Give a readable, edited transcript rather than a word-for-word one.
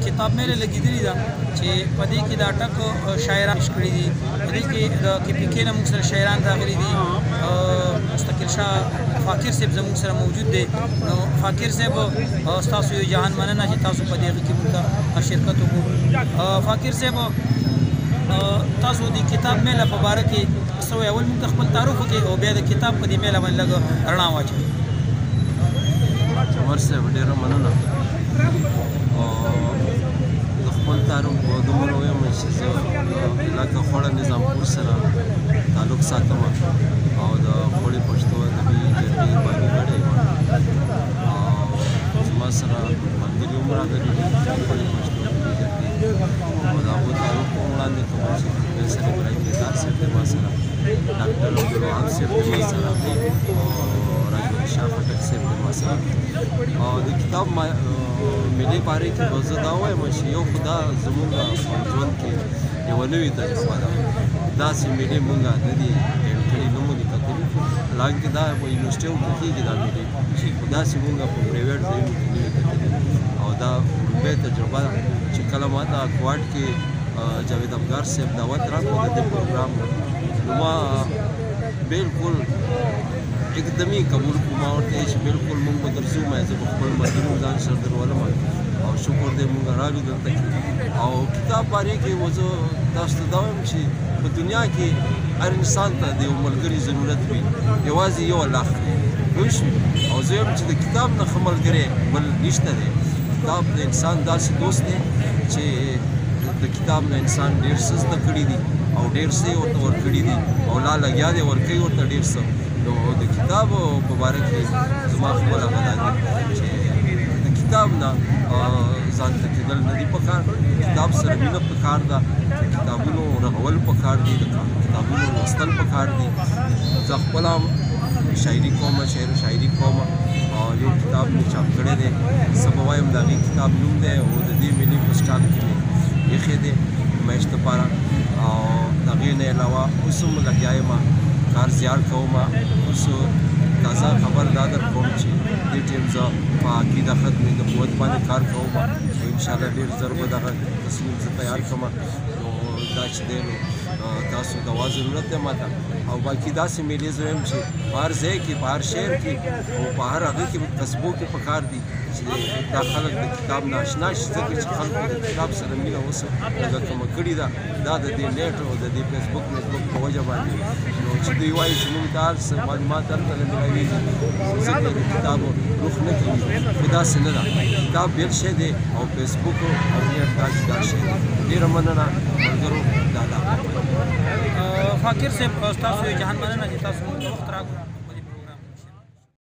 کتاب میله لګېدلې ده چې په دې کې د اټک شاعران کړي دي. په دې کې د کې پي کې نه موږ سره شاعران راغلي دي. مستقل شاه فاکر صاحب زموږ سره موجود دی. نو فاکر صاحب ستاسو یو جهان مننه چې تاسو په دې کې موږ ته شرکت وکړو. فاکر صاحب تاسو د کتاب میله په باره کې څه وایئ؟ اول موږ ته خپل تعارف وکړئ او بیا د کتاب په دې میله باندې لږ رڼا واچوئ. عمر صاحب ډېره مننه. د خپل تعارف به دومره ووایم چې زه د علاقه خوړه نظامپور سره تعلق ساتم او د خوړې پښتو ادبي جرګې باني غړی یم او زما سره ملګري هم راغلي دي خوړې پښتو ادبي جرګې او د هغو تعارف هم وړاندې کوم چې پروفیسر ابراهیم بیدار صاحب دی ما سره، ډاکټر عبدالوهاب صاحب دی ما سره او راجولي شاه خټک صاحب دی ما سره. او د کتاب ملي باره کې به زه دا وایم چې یو خو دا زمونږ په ژوند کې یوه نوې تجربه ده. داسې مېلې مونږ نه دي پیل کړي، نه مو دي کتلي، حالانکه دا په یونیورسټیو کې کېږي دا مېلې، خو داسې مونږ په پرایویټ ځایونو کې نه وي کتلي. او دا لومړۍ تجربه ده چې کله ما ته کوارټ کې جاوید افګار صاحب دعوت راکړو د دې پروګرام، نو ما بالکل اقدمي قبول کړو. ما ورته ویل چې بالکل مونږ به درځو، ما زه به خپل ملګري ځان سره درولم او شکر دی مونږ راغلو دلته کې. او کتاب بارې کې و زه تاسو ته دا وایم چې په دنیا کې هر انسان ته د یو ملګري ضرورت وي، یوازې یو الله دی، پوه شوې؟ او زه وایم چې د کتاب نه ښه ملګری بل نشته دی. کتاب د انسان داسې دوست دی چې د کتاب نه انسان ډېر څه زده کړي دي او ډېر څه یې ورته ورکړي دي او لا لګیا دی ورکوي ورته ډېر څه. نو د کتاب په باره کې زما خپله هغه دا دي چې د کتاب نه ځان ته کېدل نه دي پکار، کتاب سره مینه پکار ده، د کتابونو رغول پکار دي، د کتابونو لوستل پکار دي. زه خپله هم شاعري کوم، شعر و شاعري کوم او یو کتاب مې چاپ کړی دی، څه به وایم د هغې کتاب نوم دی او د دې ملي په سټال کې مې ایښی دی نمایش دپاره. او د هغې نه علاوه اوس هم لګیا یم، کار زیار کوم. اوس تازه خبر دا در کوم چې دې ټیم زه په عقیده ختم نبوت باندې کار کوم او انشاءالله ډېر زر به دغه تصمیم زه تیار کړم. نو دا چې دی نو تاسو دوا ضرورت دی ماته. او باقي داسې مېلې زه وایم چې په هر ځای کې، په هر شهر کې او په هر هغه کې قصبو کې پکار دي چې دا خلک د کتاب نه آشنا شي، ځکه چې خلکو د کتاب سره مینه اوس لږه کمه کړې ده، دا د دې نېټ او د دې فیسبوک میسبوک په وجه باندې. نو چې دوی وایي چې موږ ته هر څه معلومات هلته نه میلاویږي، ځکه د کتاب رخ نه کوي، خو داسې نه ده. کتاب بېل شی دی او فیسبوک او نېټ دا جدا شی دی. ډېره مننه ملګرو، دا فاکر صاحب ستاسو جهان مننه چې تاسو موږ ته وخت راکړو.